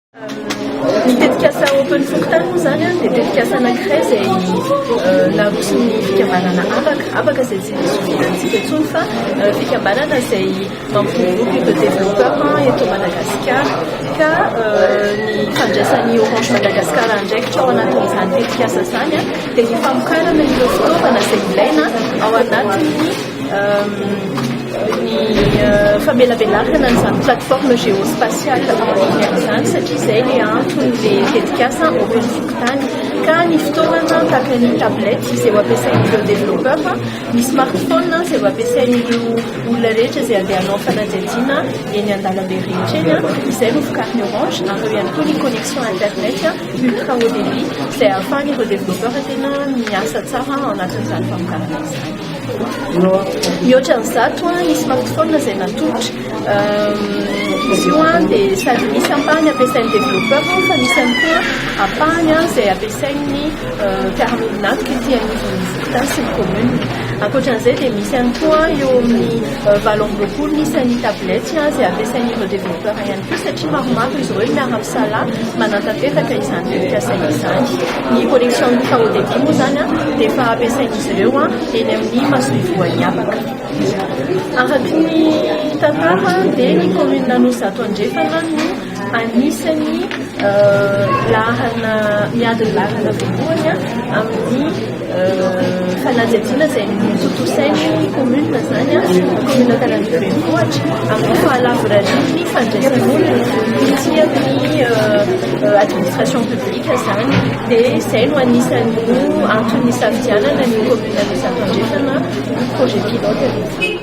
Ny tetikasa Open Fokontany moa izany dia tetikasa anankiray izay naroson'ny fikambanana Habaka. Habaka izay tsy diso vitantsika intsony fa fikambanana izay mampiroborobo ireo développeur eto Madagasikara. Ka ny fandraisan'ny Orange Madagascar andraikitra ao anatin'izany tetikasa izany dia ny famokarana ireo fitaovana izay ilaina ao anatin'ny ny famelabelarana an'izany plateforme géospatiale en ligne izany, satria izay ilay anton'ilay tetikasa Open Fokontany. Ka ny fitaovana tahaka ny tablette izay ho ampiasain'ireo développeur, ny smartphone izay ho ampiasain'ireo olona rehetra izay andeha hanao fanadihadiana eny an-dalambe rehetra eny, izay no vokarin'ny Orange, ary eo ihany koa ny connexion internet ultra haut débit izay ahafahan'ireo développeur tena miasa tsara ao anatin'izany famokarana izany. Mihoatra ny 100 ny smartphone izay natolotra. Izy io dia sady misy ampahany ampiasain'ny développeur fa misy ihany koa ampahany izay ampiasain'ny mpiara-miombon'antoka ety anivon'ny fokontany sy ny commune. Ankoatran'izay dia misy ihany koa eo amin'ny 28 ny isan'ny tablette izay ampiasain'ireo développeur ihany koa, satria maromaro izy ireo miara-misalahy manatanteraka izany tetikasa izany. Ny connexion ultra haut débit moa izany dia efa ampiasain'izy ireo eny amin'ny masoivohon'ny Habaka. Araka ny tantara dia ny commune Anosizato Andrefana no anisan'ny laharana miady ny laharana voalohany amin'ny fanadihadiana izay notontosain'ny commune izany, commune Antananarivo Renivohitra, amin'ny fahalavorarian'ny fandraisan'olona ety amin'ny administration publique izany. Dia izay no anisan'ny antony nisafidianana ny commune Anosizato Andrefana ho projet pilote.